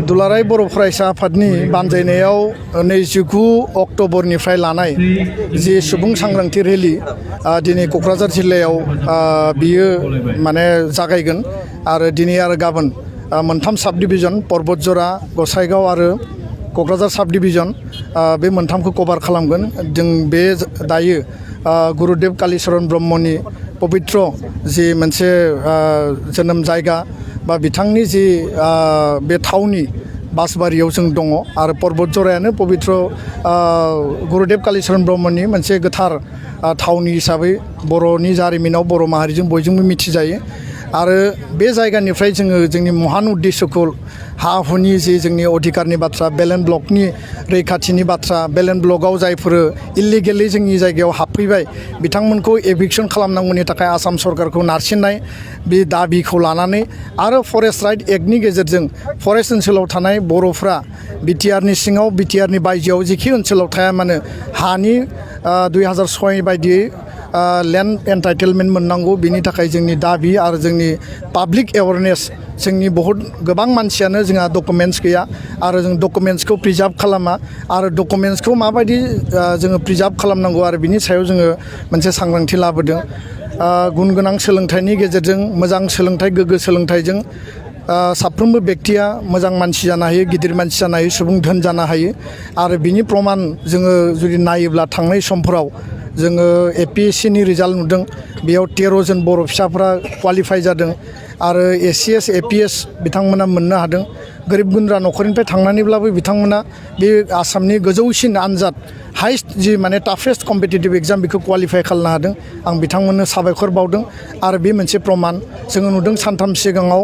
दुलाराय बर' फरायसा आफादनि बानजायनायाव 29 अक्ट'बरनिफ्राय लानाय जि सुबुं सांग्रांथि रेलि दिनै क'क्राझार जिल्लायाव बियो माने जागायगोन आरो दिनै आरो गाबोन मोनथाम साब डिभिजन पर्बतजरा गसाइगाव आरो क'क्राझार साब डिभिजन बे मोनथामखौ कभार खालामगोन जों बे दायो गुरुदेव कालीचरण ब्रह्मनि पवित्र जि मोनसे जोनोम जायगा बा बिथांनि जि बे थावनि बासबारियाव जों दङ आरो पर्बतजरायानो पवित्र गुरुदेव कालीचरण ब्रह्मनि मोनसे गोथार थावनि हिसाबै बर'नि जारिमिनाव बर' माहारिजों बयजोंबो मिथिजायो आरो बे जायगानिफ्राय जोङो जोंनि महान उद्देश्यखौ हा हुनि जि जोंनि अधिकारनि बाथ्रा बेलेन ब्लकनि रैखाथिनि बाथ्रा बेलेन ब्लकआव जायफोर इलिगेलि जोंनि जायगायाव हाबफैबाय बिथांमोनखौ एभिक्सन खालामनांगौनि थाखाय आसाम सरकारखौ नारसिननाय बे दाबिखौ लानानै आरो फरेस्ट राइट एक्टनि गेजेरजों फरेस्ट ओनसोलाव थानाय बर'फ्रा बिटिआरनि सिङाव बिटिआरनि बायजोआव जेखि ओनसोलाव थाया मानो हानि 2006 बायदियै लेन्ड एन्टाइटेलमेन्ट मोननांगौ बिनि थाखाय जोंनि दाबि आरो जोंनि पाब्लिक एवारनेस जोंनि बहुत गोबां मानसियानो जोंहा डकुमेन्ट्स गैया आरो जों डकुमेन्ट्सखौ प्रिजार्भ खालामा आरो डकुमेन्ट्सखौ माबायदि जोङो प्रिजार्भ खालामनांगौ आरो बिनि सायाव जोङो मोनसे सांग्रांथि लाबोदों गुन गोनां सोलोंथाइनि गेजेरजों मोजां सोलोंथाइ गोग्गो सोलोंथाइजों साफ्रोमबो बेक्तिया मोजां मानसि जानो हायो गिदिर मानसि जानो हायो सुबुं धोन जानो हायो आरो बिनि प्रमान जोङो जुदि नायोब्ला थांनाय समफोराव जोङो APSCनि रिजाल्ट नुदों बेयाव 13 जन बर' फिसाफ्रा क्वालिफाइ जादों आरो ACS APS बिथांमोना मोननो हादों गोरिब गुन्द्रा न'खरनिफ्राय थांनानैब्लाबो बिथांमोना बे आसामनि गोजौसिन आनजाद हाइस्ट जि माने टाफेस्ट कम्पिटिटिभ एग्जाम बेखौ क्वालिफाइ खालामनो हादों आं बिथांमोननो साबायखर बावदों आरो बे मोनसे प्रमान जोङो नुदों सानथाम सिगाङाव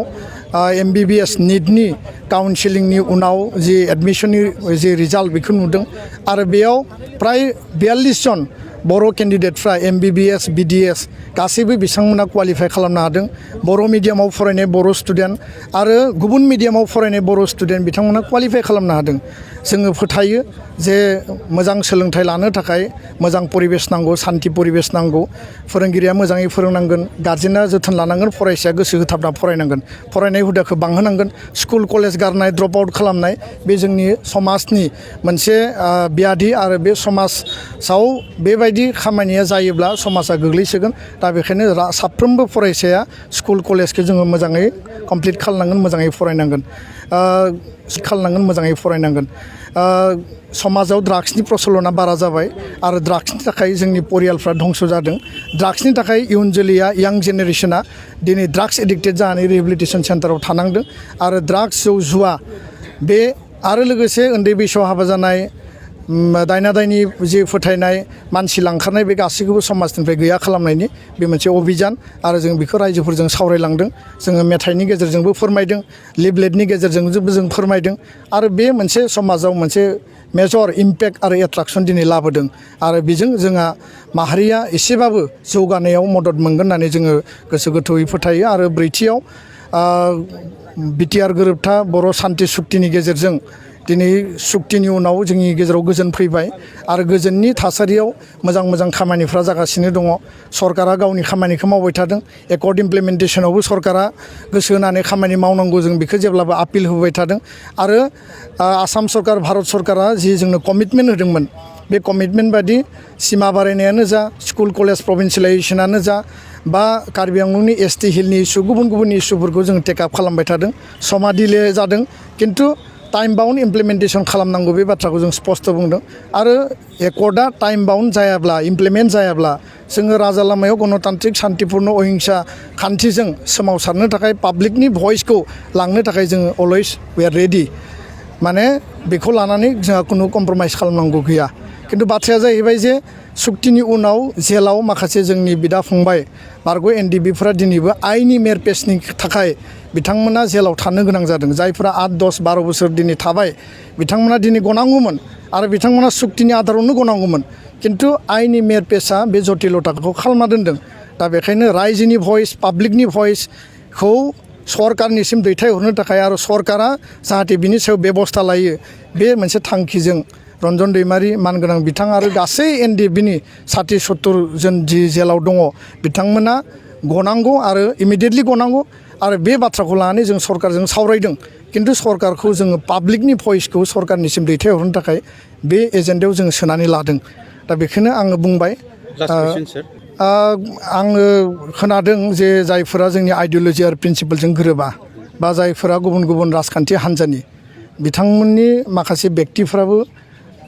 MBBS निटनि काउन्सिलिंनि उनाव जि एडमिसननि जि रिजाल्ट बेखौ नुदों आरो बेयाव प्राय 42 जन बर' केन्डिडेटफ्रा MBBS BDS गासैबो बिथांमोना क्वालिफाइ खालामनो हादों बर' मिडियामाव फरायनाय बर' स्टुडेन्ट आरो गुबुन मिडियामाव फरायनाय बर' स्टुडेन्ट बिथांमोना क्वालिफाइ खालामनो हादों जोङो फोथायो जे मोजां सोलोंथाइ लानो थाखाय मोजां परिबेस नांगौ सान्थि परिबेस नांगौ फोरोंगिरिया मोजाङै फोरोंनांगोन गार्जेना जोथोन लानांगोन फरायसाया गोसो होथाबना फरायनांगोन फरायनाय हुदाखौ बांहोनांगोन स्कुल कलेज गारनाय ड्रप आउट खालामनाय बे जोंनि समाजनि मोनसे ब्याधि आरो बे समाजाव बेबायदि खामानिया जायोब्ला समाजा गोग्लैसोगोन दा बेखायनो साफ्रोमबो फरायसाया स्कुल कलेजखौ जोङो मोजाङै कमप्लिट खालामनांगोन मोजाङै फरायनांगोन समाजाव ड्राग्सनि प्रचलना बारा जाबाय आरो ड्राग्सनि थाखाय जोंनि परियालफ्रा धंस जादों ड्राग्सनि थाखाय इयुन जोलैया यां जेनेरेसना दिनै ड्राग्स एडिक्टेड जानानै रिहेबिलिटेसन सेन्टाराव थानांदों आरो ड्राग्स जौ जुवा बे आरो लोगोसे उन्दै बैसोआव हाबा जानाय दायना दायनि जि फोथायनाय मानसि लांखारनाय बे गासैखौबो समाजनिफ्राय गैया खालामनायनि बे मोनसे अभियान आरो जों बेखौ रायजोफोरजों सावरायलांदों जोङो मेथाइनि गेजेरजोंबो फोरमायदों लिफलेटनि गेजेरजोंबो जों फोरमायदों आरो बे मोनसे समाजाव मोनसे मेजर इम्पेक्ट आरो एट्राक्सन दिनै लाबोदों आरो बेजों जोंहा माहारिया एसेबाबो जौगानायाव मदद मोनगोन होननानै जोङो गोसो गोथौयै फोथायो आरो ब्रैथियाव बिटिआर गोरोबथा बर' सान्थि सुक्तिनि गेजेरजों दिनै सुक्तिनि उनाव जोंनि गेजेराव गोजोन फैबाय आरो गोजोननि थासारियाव मोजां मोजां खामानिफ्रा जागासिनो दङ सरकारा गावनि खामानिखौ मावबाय थादों एकर्ड इमप्लिमेन्टेसनावबो सरकारा गोसो होनानै खामानि मावनांगौ जों बेखौ जेब्लाबो आपिल होबाय थादों आरो आसाम सरकार भारत सरकारा जि जोंनो कमिटमेन्ट होदोंमोन बे कमिटमेन्ट बादि सिमा बारायनायानो जा स्कुल कलेज प्रभिन्सियेलाइजेसनानो जा बा कार्बि आंलंनि ST हिलनि इस्यु गुबुन गुबुन इस्युफोरखौ जों टेकआप खालामबाय थादों समा डिले जादों खिन्थु टाइम बाउन्ड इमप्लिमेन्टेसन खालामनांगौ बे बाथ्राखौ जों स्पष्ट बुंदों आरो एकर्डआ टाइम बाउन्ड जायाब्ला इमप्लिमेन्ट जायाब्ला जोङो राजा लामायाव गणतान्त्रिक शान्तिपुर्ण अहिंसा खान्थिजों सोमावसारनो थाखाय पाब्लिकनि भइसखौ लांनो थाखाय जोङो अलवेज वी आर रेडि माने बेखौ लानानै जोंहा खुनु कमप्रमाइज खालामनांगौ गैया खिन्थु बाथ्राया जाहैबाय जे सुक्तिनि उनाव जेलाव माखासे जोंनि बिदा फंबाय बारग' NDBफ्रा दिनैबो आइनि मेरपेसनि थाखाय बिथांमोना जेलाव थानो गोनां जादों जायफोरा 8, 10, 12 बोसोर दिनै थाबाय बिथांमोना दिनै गनांगौमोन आरो बिथांमोना सुक्तिनि आधारावनो गनांगौमोन खिन्थु आइनि मेरपेसा बे जटिलताखौ खालामना दोनदों दा बेखायनो रायजोनि भइस पाब्लिकनि भइसखौ सरकारनिसिम दैथायहरनो थाखाय आरो सरकारा जाहाथे बिनि सायाव बेबस्था लायो बे मोनसे थांखिजों रन्जन दैमारि मानगोनां बिथां आरो गासै NDBनि 60-70 जन जि जेलाव दङ बिथांमोना गनांगौ आरो इमिडियेटलि गनांगौ आरो बे बाथ्राखौ लानानै जों सरकारजों सावरायदों खिन्थु सरकारखौ जोङो पाब्लिकनि भइसखौ सरकारनिसिम दैथायहरनो थाखाय बे एजेन्डायाव जों सोनानै लादों दा बेखौनो आङो बुंबाय आङो खोनादों जे जायफोरा जोंनि आइडिअल'जि आरो प्रिन्सिपालजों गोरोबा बा जायफोरा गुबुन गुबुन राजखान्थि हान्जानि बिथांमोननि माखासे व्यक्तिफ्राबो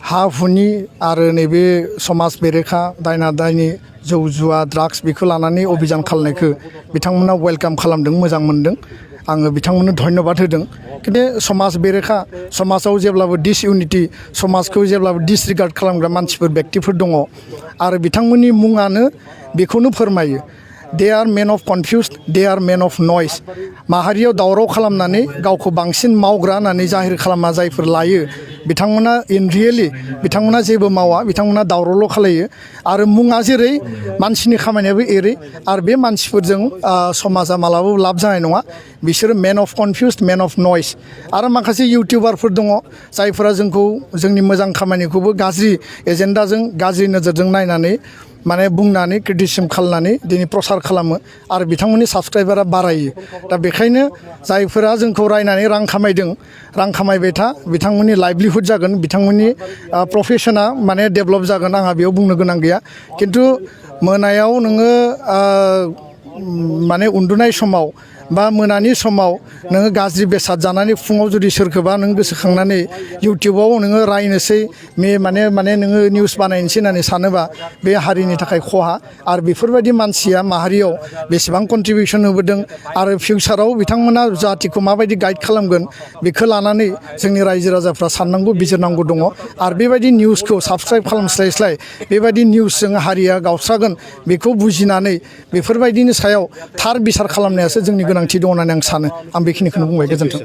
हा हुनि आरो नैबे समाज बेरेखा दायना दायनि जौ जुवा ड्राग्स बेखौ लानानै अभियान खालामनायखौ बिथांमोना वेलकाम खालामदों मोजां मोनदों आङो बिथांमोननो धन्यबाद होदों खिन्थु समाज बेरेखा समाजाव जेब्लाबो डिसइउनिटि समाजखौ जेब्लाबो डिसरिगार्ड खालामग्रा मानसिफोर व्यक्तिफोर दङ आरो बिथांमोननि मुङानो बेखौनो फोरमायो they are main of कनफिउस्ड they are main of नयस माहारियाव दावराव खालामनानै गावखौ बांसिन मावग्रा होननानै जाहिर खालामना जायफोर लायो बिथांमोना इन रियेलि बिथांमोना जेबो मावा बिथांमोना दावरावल' खालायो आरो मुङा जेरै मानसिनि खामानियाबो एरै आरो बे मानसिफोरजों समाजा मालाबाबो लाब जानाय नङा बिसोरो मेन अफ कनफिउस्ड मेन अफ नयस आरो माखासे इउटिउबारफोर दङ जायफोरा जोंखौ जोंनि मोजां खामानिखौबो गाज्रि एजेन्डाजों गाज्रि नोजोरजों नायनानै माने बुंनानै क्रिटिसिजम खालामनानै दिनै प्रसार खालामो आरो बिथांमोननि साबसक्राइबारा बारायो दा बेखायनो जायफोरा जोंखौ रायनानै रां खामायदों रां खामायबाय था बिथांमोननि लाइभलिहुड जागोन बिथांमोननि प्रफेसना माने डेभेलप जागोन आंहा बेयाव बुंनो गोनां गैया खिन्थु मोनायाव नोङो माने उन्दुनाय समाव बा मोनानि समाव नोङो गाज्रि बेसाद जानानै फुङाव जुदि सोरखौबा नों गोसोखांनानै इउटिउबाव नोङो रायनोसै माने नोङो निउस बानायनोसै होननानै सानोबा बे हारिनि थाखाय खहा आरो बेफोरबायदि मानसिया माहारियाव बेसेबां कन्ट्रिबिउसन होबोदों आरो फिउचाराव बिथांमोना जातिखौ माबायदि गाइड खालामगोन बेखौ लानानै जोंनि रायजो राजाफ्रा साननांगौ बिजिरनांगौ दङ आरो बेबायदि निउसखौ साबसक्राइब खालामस्लायस्लाय बेबायदि निउसजों हारिया गावस्रागोन बेखौ बुजिनानै बेफोरबायदिनि सायाव थार बिसार खालामनायासो जोंनि गोनांथि दं होननानै आं सानो आं बेखिनिखौनो बुंबाय गोजोन्थों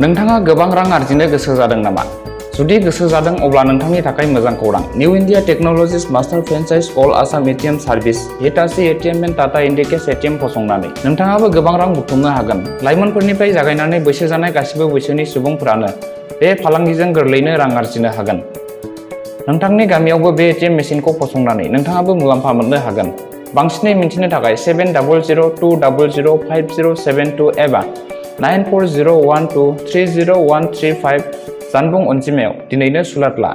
नोंथाङा गोबां रां आरजिनो गोसो जादों नामा? जुदि गोसो जादों अब्ला नोंथांनि थाखाय मोजां खौरां। New India technologies master franchise all Assam ATM service Hitachi ATM and Tata Indicash ATM फसंनानै नोंथाङाबो गोबां रां बुथुमनो हागोन। लाइमोनफोरनिफ्राय जागायनानै बैसो जानाय गासिबो बैसोनि सुबुंफोरानो बे फालांगिजों गोरलैयैनो रां आरजिनो हागोन। नोंथांनि गामियावबो बे एटिएम मेसिनखौ फसंनानै नोंथाङाबो मुलाम्फा मोननो हागोन। बांसिनै मिन्थिनो थाखाय 7002005007 एबा 9401230135 जानबुं अनजिमायाव दिनैनो सुलाद ला।